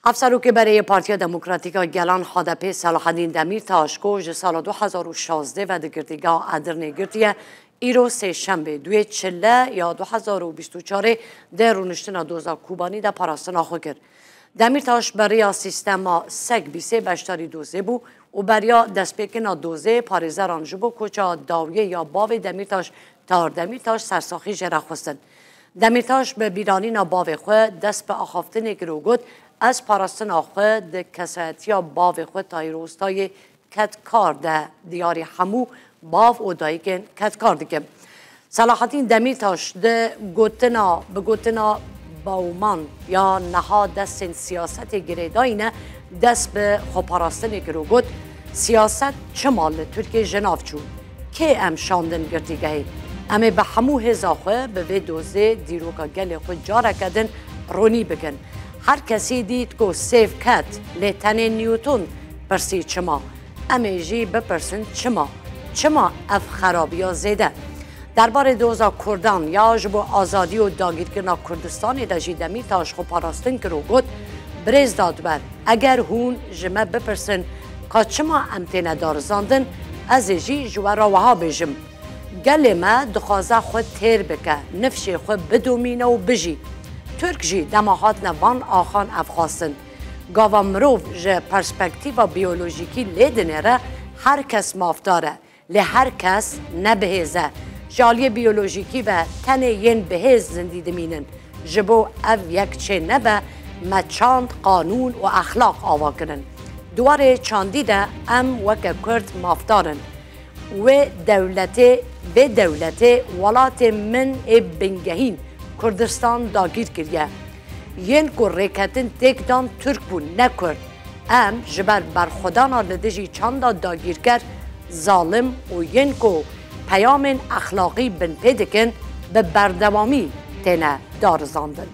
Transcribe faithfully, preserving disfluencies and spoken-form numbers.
Hevserokê berê yê Partiya Demokratîk a Gelan, H D P, Selahedîn Demîrtaş, ku ji sala du hezar û şazdeh ve di girtîgeha Edirnê girtiye, îro sêşembe, duyê çile ya du hezar û bîst û çarê, di rûniştina doza Kobanî de parastina xwe kir. Demîrtaş bi riya sîstema Segbîsê beşdarî dozê bû û beriya destpêkirina dozê parêzeran ji bo koça dawiyê ya bavê Demîrtaş, Tahir Demîrtaş, sersaxî jê re xwestin. Demîrtaş bi bîranîna bavê xwe dest bi axaftinê kir û got, Ez parastina xwe di kesayetiya bavê xwe Tahir Ostayê kedkar de diyarî hemû bav û dayikên kedkar dikim. Selahedîn Demîrtaş di gotina, bi gotina Bauman ya niha destên siyasetê girêdayî ne, dest bi xweparastinê kir û got, Siyaset çima li Tirkiyê ji nav çû? Kê em şandin girtîgehê? Em ê bi hemû hêza xwe bi vê dozê dîroka gelê xwe careke din ronî bikin. Her kesî dît ku sêv ket, lê tenê Newton pirsî çima? Em ê jî bipirsin çima? Çima ev xerabiya zêde? Derbarê doza Kurdan ya ji bo azadî û dagîrkirina Kurdistanê de jî Demîrtaş xwe parastin kir û got, Birêz dadwer, eger hûn ji me bipirsin ka çima em têne darizandin, ez ê jî ji we re wiha bêjim. Gelê me dixwaze xwe têr bike, nifşê xwe bidomîne û bijî. Tirk jî dema hatine van axan ev xwestin. Gava mirov ji perspektîfa biyolojîkî lê dinêre, her kes mafdar e, lê her kes ne bi hêz e. Ji aliyê biyolojîkî ve tenê yên bi hêz zindî dimînin. Ji bo ev yek çê nebe, me çand, qanûn û exlaq ava kirin. Di warê çandî de em weke Kurd mafdar in. Wê dewletê, vê dewletê welatê min ê bingehîn Kurdistan dagîr kiriye. Yên ku rêketin têk dan Tirk bûn, ne Kurd. Em ji ber berxwedana li dijî çanda dagîrker, zalim û yên ku peyamên exlaqî binpê dikin, bi berdewamî têne darizandin.